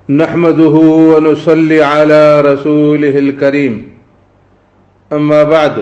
نحمده ونصلي على رسوله الكريم. اما بعد،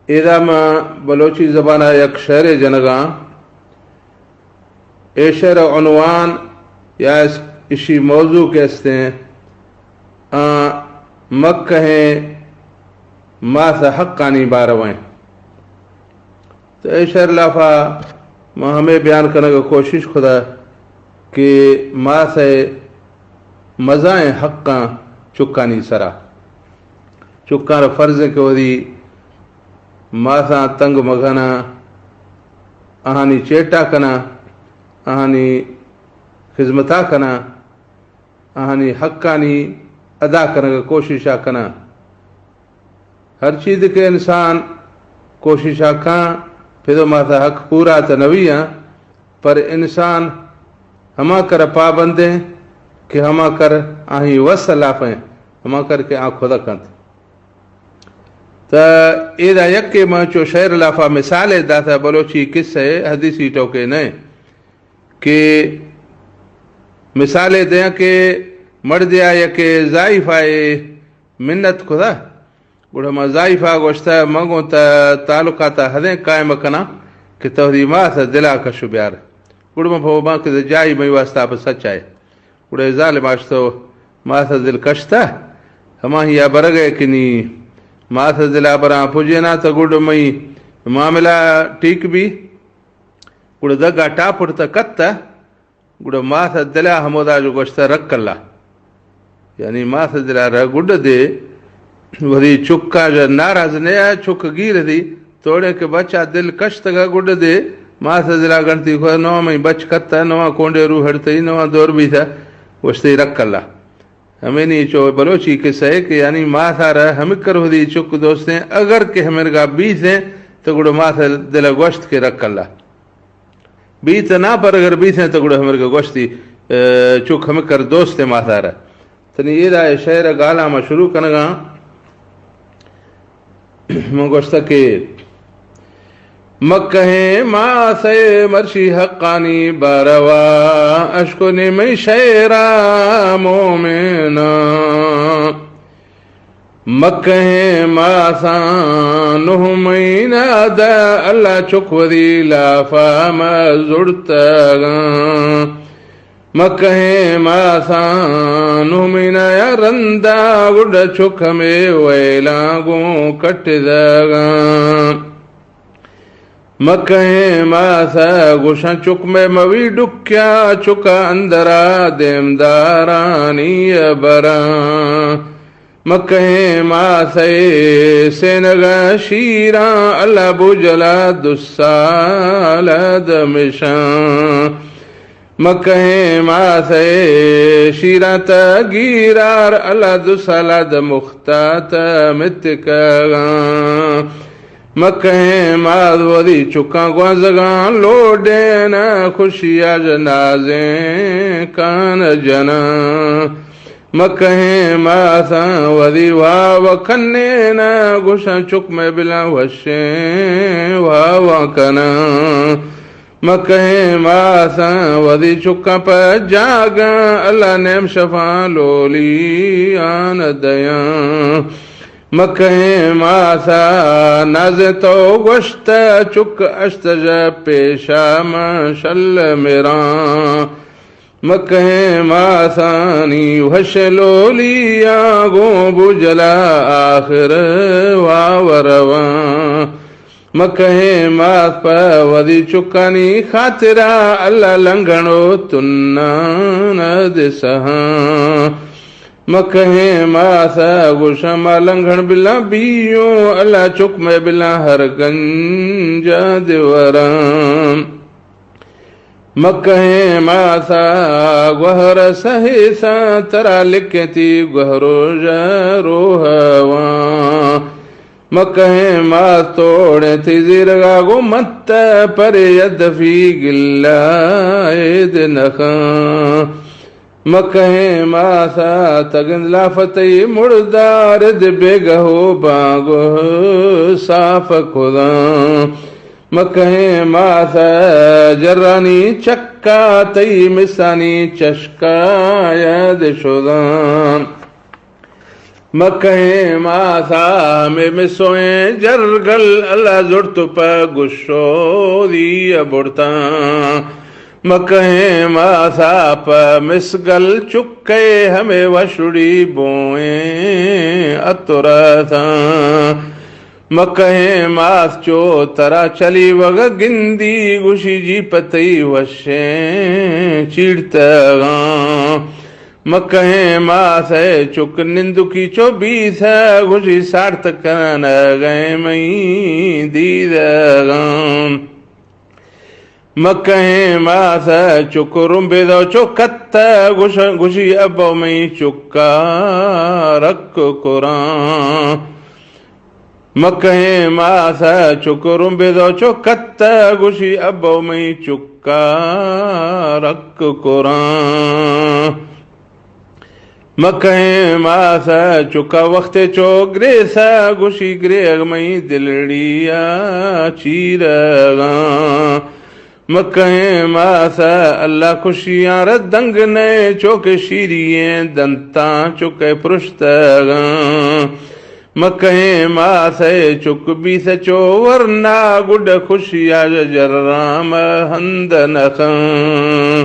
ادا ما بلوچی زبان ء یک شعرے جنگاں، اے شعر ء عنوان یا اس-، اشی موضوع کہ استیں، آ، مکہ ء ماس ء حقانی بارو ء۔ تو اے شعر لافا ما ہمے بیان کنگ ء کوشش کتا کہ ماس ء مزائیں حقاں چکانی سرا۔ چکاں را فرض ایں کہ وتی ماساں تنگ مکناں، آہانی چیٹا کناں، آہانی خدمتا کناں، آہانی حقانی ادا کنگ ء کوششا کناں۔ ہر چیز کہ انسان کوششا کاں، پھدو ماسا حق پورا تہ نویاں، پر انسان ہما کر پابند ایں کہ ہما کر آہی وس لافیں، ہما کر کہ آ خدا کنت۔ تہ ایدا یکے من چو شعر لافا مثالے داتا، بلوچی قصہ اے، حدیثی ٹوکے نئے، کہ مثالے دیاں کہ مردیا یکے زائفائے منت کتا، گڑا ما زائفا گوشتا، من گوں تا تعلقاتا ہدیں قائم کناں کہ تو دی ماس دلا کش بیار۔ گڑا من پہ ما کہ جائی مئی واسطہ بس سچائے۔ گڑا اے ظالم آشتو ماس ء دل کشتہ، ہماہی ء برگ ء کنی ماس ء دل ء براں پجینا تہ گڈ مئی معاملہ ٹیک بی۔ گڑا دگا ٹاپڑ تہ کتہ، گڑا ماس ء دل ء ہمودا جو گوشتہ رکھ اللہ۔ یعنی ماس ء دل ء را گڈ دے، وری چکا جو ناراض نیا، چک گیر دی، توڑے کہ بچا دل کشتگا گڈ دے، ماس دلا گنتی خو نواں مئی بچ کتا، نواں کونڈے روح ہڑتئی، نواں دور بیتا، گوشتی رکھ اللہ۔ ہمینی چو بلوچی قصہ ہے کہ یعنی ماسا را ہمکر ہدی چک دوستیں، اگر کہ ہمرگا بیسیں، تو گڑو ماس دلا گوشت کہ رکھ اللہ۔ بیت نہ پر اگر بیسیں، تو گڑو ہمرگا گوشتی، اے، چک ہمکر دوستیں ماسا را۔ تنی ایدا اے شعر ء گالاں ما شروع کنگاں۔ من گوشتہ کہ مکہیں ماسئے مرشی حقانی باروا، اشکنی مئی شعرا مومناں۔ مکہیں ماساں نہ مہینہ دہ اللہ چک وری لافا ما زڑتگاں۔ مکہیں ماساں نومینایا رندا گڈ چک ہمے ویلاں گوں کٹدگاں۔ مکہیں ماسا گوشاں چک مئے موی ڈکیا چکا اندرا دیمدارانی براں۔ مکہیں ماسئے سینگا شیراں اللہ بوجلا دو سال دمشاں۔ مکہیں ماسئے شیراں تا گیرار اللہ دو سال دمختا تا متکگاں۔ مکہیں ماس وری چکاں گوانزگاں لوڈین خوشی اج نازیں کان جناں۔ مکہیں ماساں وری واو کنین گوشاں چک مئے بلاں وشیں واواں کناں۔ مکہیں ماساں وری چکاں پہ جاگاں اللہ نیم شفاں لولی آن دیاں۔ مکہیں ماسا ناز تو گوشت چک اشتج پیشا من شل مراں۔ مکہیں ماسانی وش لولیاں گوں بجلا آخر واورواں۔ مکہیں ماس پہ وری چکانی خاطرا اللہ لنگھن و تنان دسہاں۔ مکہیں ماس گوشاں ما لنگھن بلاں بیوں اللہ چک مئے بلاں ہر گنجا دیوراں۔ مکہیں ماسا گوہر سہیساں ترا لکھتی گوہروژ روحواں۔ مکہیں ماس توڑیں تئی زیرگا گوں مت پر یدفی گلہ اید نخاں۔ مکہیں ماسا تگند لافتئی مڑدار د بیگہ و بانگو صاف کداں۔ مکہیں ماسا جرانی چک کا تئی مسانی چشکا یاد شداں۔ مکہیں ماسا ہمے مسوئیں جرگل، اللہ زرت پہ گشودی ءَ برتاں۔ مکہیں ماسا پہ مسگل چکے، ہمے وشڑی بوئیں اترتاں۔ مکہیں ماس چو ترا چلیوگ گندی، گوشی جی پہ تئی وشیں چیڑتگاں۔ مکہیں ماس ءِ چک نندکی چو بیس، گوشی سارت کنگئے مئی دیدگاں۔ مکہیں ماس ءِ چک رمبے دو چو کت، گوش-، گوشی ابو مئی چکا رک کراں۔ مکہیں ماس ءِ چک رمبے دو چو کت، گوشی ابو مئی چکا رک کراں۔ مکہیں ماس ءِ چکا وختے چو گریس، گوشی گریگ مئی دلڑی ءَ چیرگاں۔ مکہیں ماس ءَ اللہ خوشیاں ردنگ نئے، چوکہ شیری ایں دنتاں چکے پرشتگاں۔ مکہیں ماس ءِ چک بیس چو ورنا، گڈ خوشی ءَ جرام ہند نخاں۔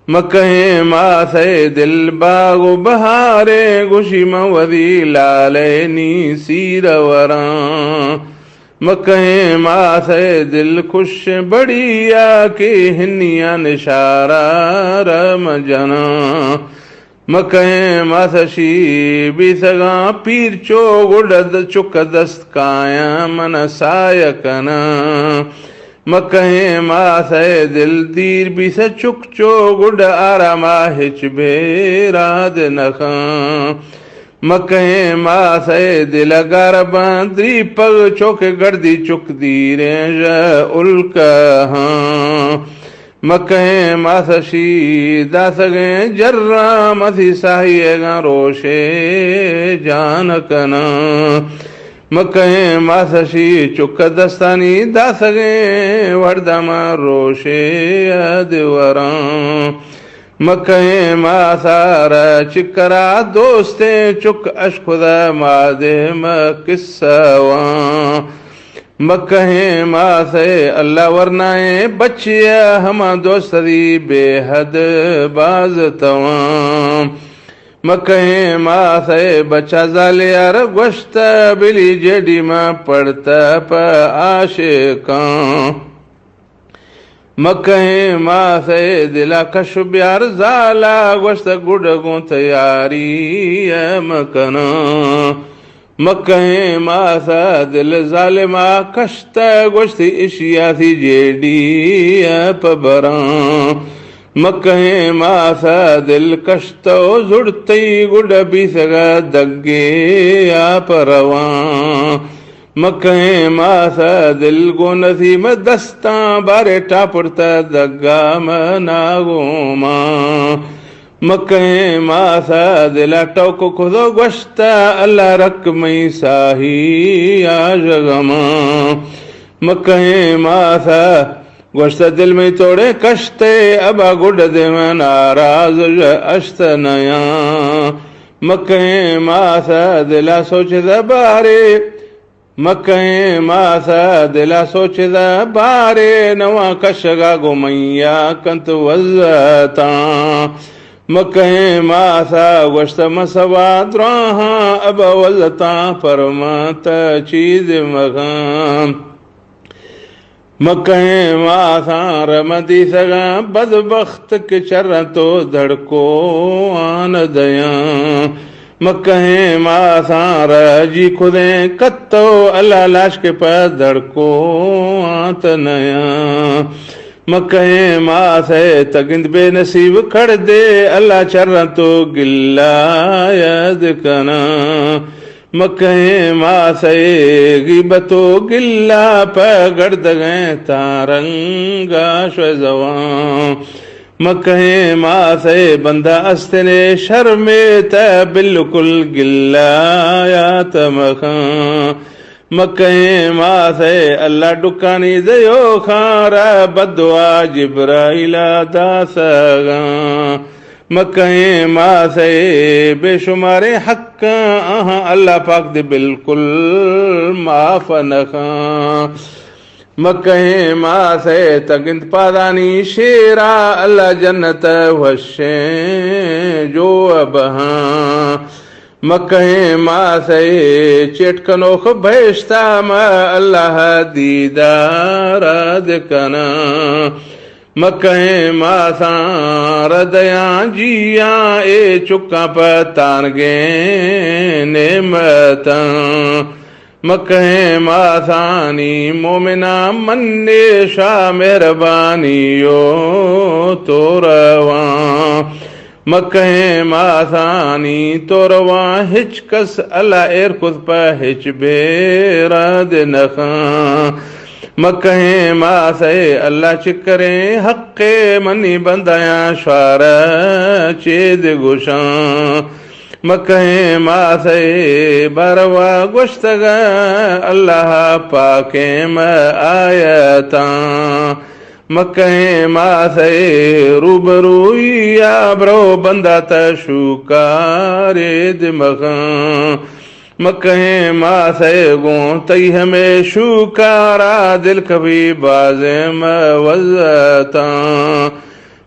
مکہیں ماس ءِ دل باغ و بہاریں، گوشی من وتی لالے نی سیر وراں۔ مکہیں ماس ءِ دل خوش بڑی ءَ، کہ ہنیاں نشارہ رم جناں۔ مکہیں ماس شی بیسگاں پیر چو، گڈ چک دست کایاں من سایہ کناں۔ مکہیں ماس ءِ دل دیر بیس چک چو، گڈ آراما ہچ بے راد نخاں۔ مکہیں ماس ءِ دل ءَ گار باں دریپگ، چوکہ گردی چک دیریں ژ الکہاں۔ مکہیں ماس شی داسگیں جراں، مسی ساہیگاں روشے جان کناں۔ مکہیں ماس شی چک دستانی داسگیں، وڑداما روشے اد وراں۔ مکہیں ماسار چکرا دوستیں، چک اشکد مادے مہ قصہ واں۔ مکہیں ماس ءِ اللہ ورنائیں بچے، ہما دوست دی بے حد باز تواں۔ مکہیں ماس ءِ بچا زالے ار گوشت، بلی جیڈی ما پڑت پہ عاشقاں۔ مکہیں ماس ءِ دلا کش بیار زالا، گوشت گڈ گوں تیاری ءَ مکناں۔ مکہیں ماس ءِ دل ظالما کشت، گوشت اشیا سی جیڈی ءَ پہ براں۔ مکہیں ماس ءِ دل کشت و زڑتئی، گڈ بیسگ دگے ءَ پہ رواں۔ مکہیں ماس ءِ دل گوں نسیم دستاں، بارے ٹاپرت دگا منا گوماں۔ مکہیں ماس ءِ دل ءَ ٹوک کھدو گوشت، اللہ رک مئی ساہی آ ژگماں۔ مکہیں ماس ءَ گوشت، دل مئی توڑے کشتے، ابا گڈ دے من ناراض ژ اشت نیاں۔ مکہیں ماس ءِ دل ءَ سوچ دے بارے، مکہیں ماس ءِ دل ءَ سوچ دے بارے، نواں کشگ ءَ گوں مئی ءَ کنت وزتاں۔ مکہیں ماس ءَ گوشت، من سوا دراہاں، ابا وزتاں پرمات چیز مغاں۔ مکہیں ماساں رم دیسگاں بدبخت، کہ چرن تو دھڑکو آن دیاں۔ مکہیں ماساں راجی کھدیں کتو، اللہ لاش کے پہ دھڑکو آنت نیاں۔ مکہیں ماس ءِ تگند بے نصیب کھڑ دے، اللہ چرن تو گلہ یاد کناں۔ مکہیں ماس ءِ غیبت و گلہ، پہ گڑدگیں تاں رنگا شوئے زوان۔ مکہیں ماس ءِ بندہ استنے شرمے، تہ بالکل گلہ یات مکن۔ مکہیں ماسئے اللہ ڈکانی دیوخاں را بدوا جبرائیل ءَ داسگاں۔ مکہیں ماسئے بے شماریں حقاں آہاں اللہ پاک دے بالکل معاف نخاں۔ مکہیں ماسئے تگند پادانی شیرا اللہ جنت وشیں جو بہاں۔ مکہیں ماسئے چیٹ کنوخ بہشتا ما اللہ دیدار دکناں۔ مکہیں ماساں ردیاں جیاں اے چکاں پہ تانگیں نعمتاں۔ مکہیں ماسانی مومناں منے شاہ مہربانی یو تو رواں۔ مکہیں ماسانی تو رواں ہچ کس اللہ ایر کت پہ ہچ بے رد نخاں۔ مکہیں ماسئے اللہ چکریں حق منی بندیاں شوار چید گوشاں۔ مکہیں ماسئے بروا گوشتگ اللہ پاکیں مئے آیتاں۔ مکہیں ماسئے روبروئی یا برو بندات شوکارے دمغاں۔ مکہیں ماسئے گوں تئی ہمے شوکارا دل کبھی بازیں مئے وزتاں۔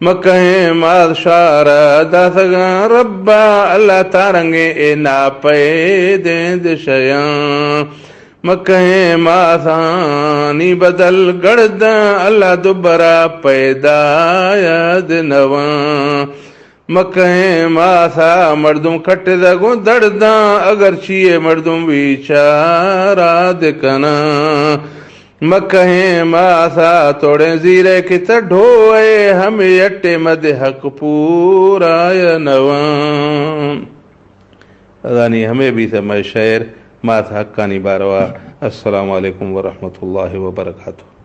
مکہیں ماس شار داتگاں ربا اللہ تارنگیں اے ناپیدیں دشیاں۔ مکہیں ماسانی بدل گڑداں اللہ دوبرا پیدا یاد نواں۔ مکہیں ماسا مردم کٹدگوں دڑداں اگرچی اے مردم بیچارہ دکناں۔ مکہیں ماسا توڑیں زیرے کہ تہ ڈھوئے ہمے اٹے مد حق پورا نواں۔ ازانی ہمے بیت مئے شعر مات حقانی باروا۔ السلام علیکم ورحمۃ اللہ وبرکاتہ۔